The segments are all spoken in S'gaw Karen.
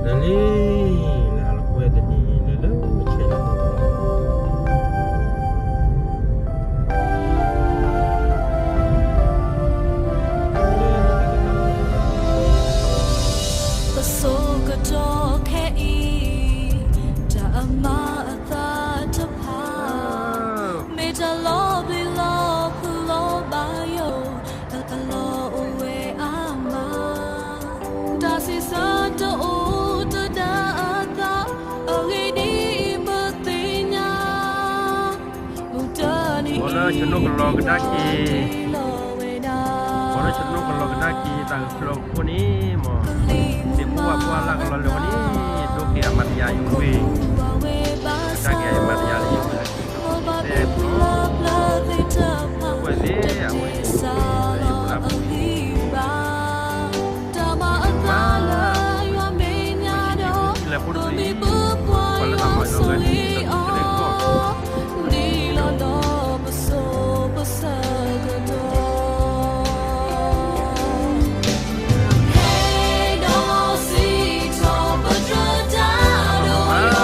လၢလံ, လၢဟါလီၤကွဲတနံၤ လၢလၢဆဲးလီၤ ပဆိကတီၢ်ခဲအံၤ တၢ်အမၤအသးတဖၣ် မ့ၢ်တၢ်လီၤပျံၤလီၤဖုးလီၤဘၣ်ယိၣ် အလီၢ်အိၣ်ဝဲအါမး, တၢ်ဆံးဆၢတအိၣ်တဒါအသး, အဂ့ၢ်ဒ်အံၤပသ့ၣ်ညါ, အိၣ်တနံၤအံၤ ပှၤလၢဆနိကလီၤကဒါက့ၤ, ပှၤလၢဆနိကလီၤကဒါက့ၤ တၢ်အုၣ်ဖျၢၣ်အဃိန့ၣ်မ့ၢ်, မ့ၢ်ပှၤပှၢ်လၢကလီၤလၢာ်အဃိန့ၣ် ဒိးက့ၤအမၤတယၤယဝ့ၢ်, ကဒါက့ၤအမၤတယၤလၢယဝ့ၢ်လၢခံ သဲဖျီ ဝဲသ့ၣ်အဝဲန့ၣ် လၢယဖိလၢအပူၤန့ၣ် မၤလၢယွၤမဲာ်ညါဒီး လဲၤဖိတဖျၢၣ် ပှၤလၢတၢ်မၤလီၤဂာ်န့ၣ် တၢ်သူၣ်ကရၢကီၢ် ဒ်လီၤဒီးပစိၤပဆၢကတီၢ် ဟဲဒီးစံးထီၣ်ပတြၢၤတၢ်ဒီးယွၤ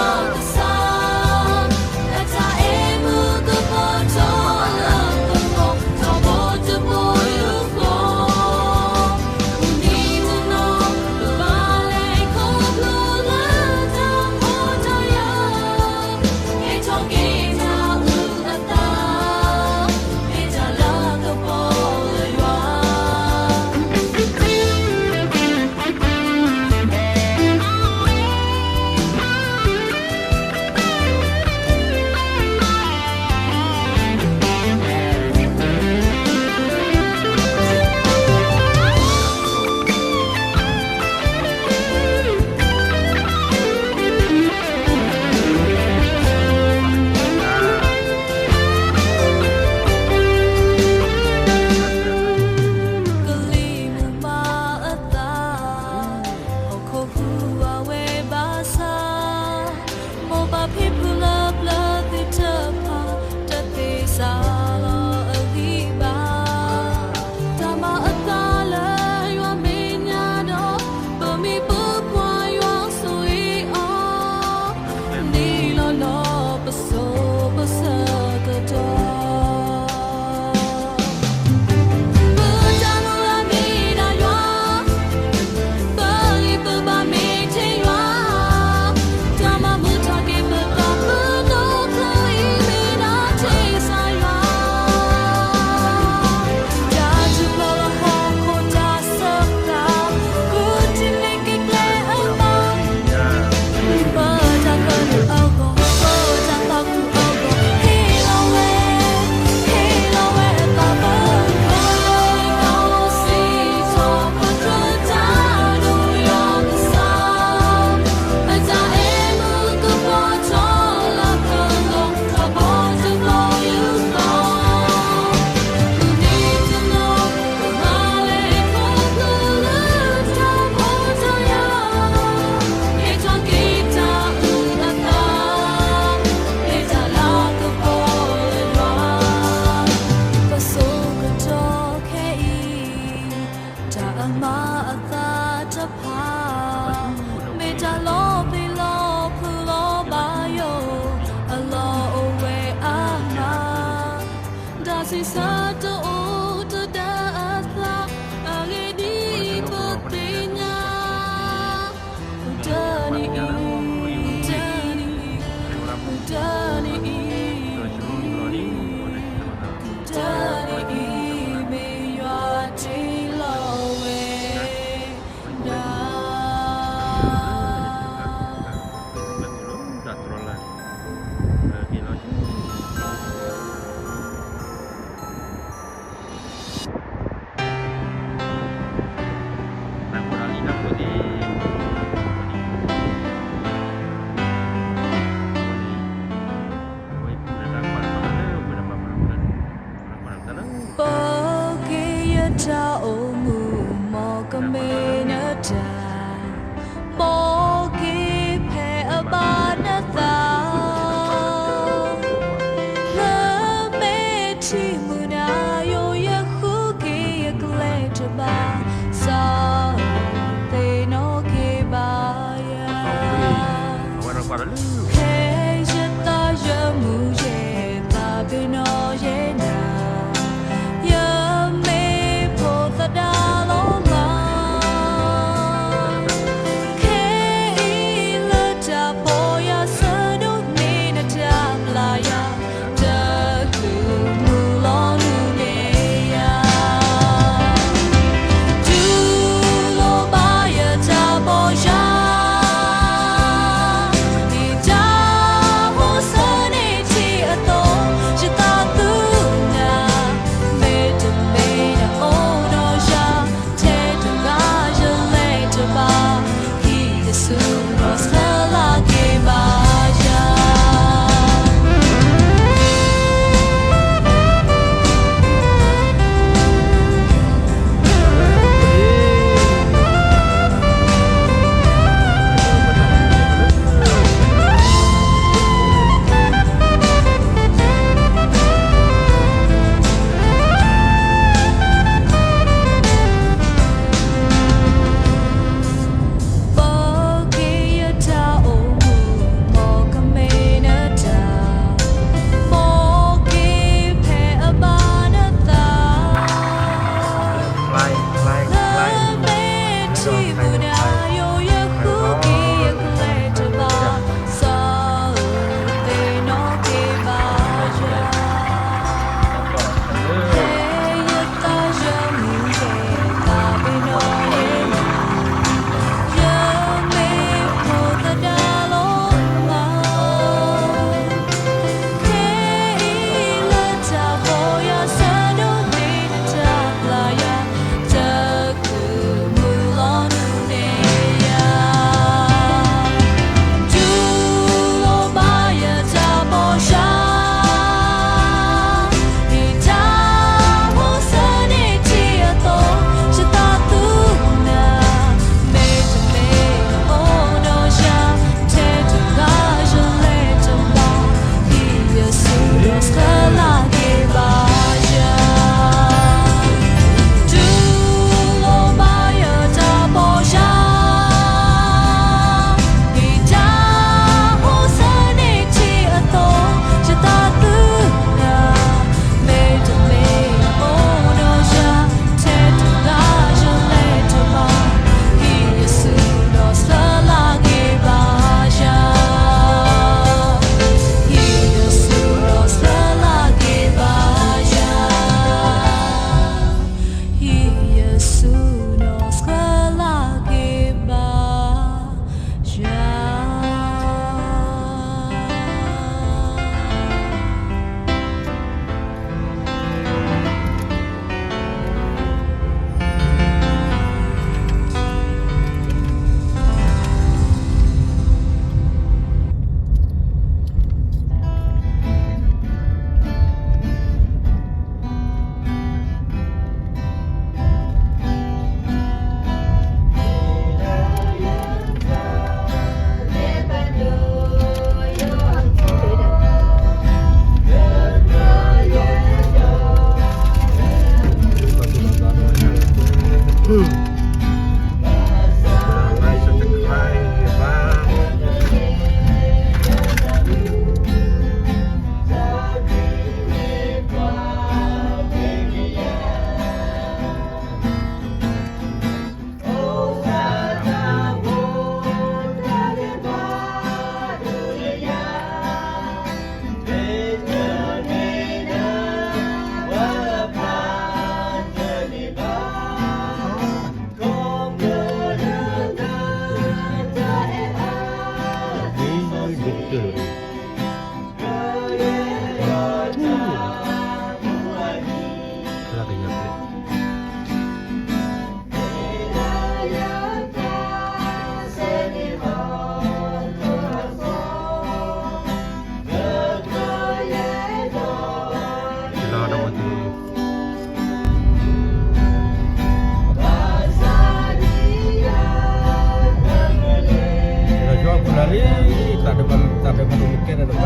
ခိၣ်လၢ် ခိၣ်လၢ် သ့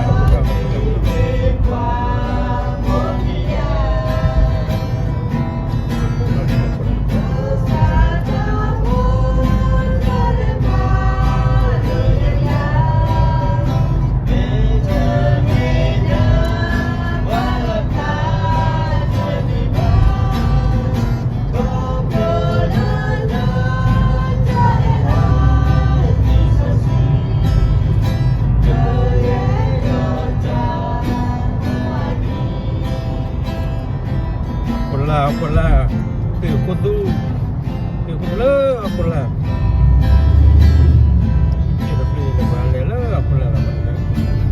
ၣ်ခိၣ်သူ သ့ၣ်ခိၣ်လၢအခိၣ်လၢ် ယတပျံၤန့ၣ် ပှၤလဲၤလၢအခိၣ်လၢ်လီၤ.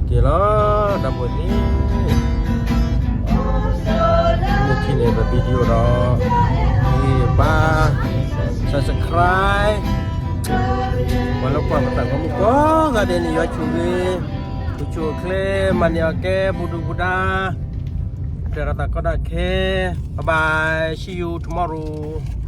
က့ၤလီၤ ဒီပုၢ်ဝဲၢ်သ့ၣ်, မ့ၢ်ထံၣ်န့ၣ် ပ video ဒီး ဂံၢ်ဘါ subscribe ပှၤလၢကွၢ်ပသးကမူကိးဂၤဒဲးန့ၣ် ယွၤဆိၣ်ဂ့ၤ အိၣ်ဆူၣ်အိၣ်ချ့ မၤန့ၢ်အီၣ်ကဲ ပူၤဒုၣ်ပူၤဒါ တၢ်ရဲၣ်တၢ်ကျဲၤကီတၢ်ခဲ Bye bye, see you tomorrow.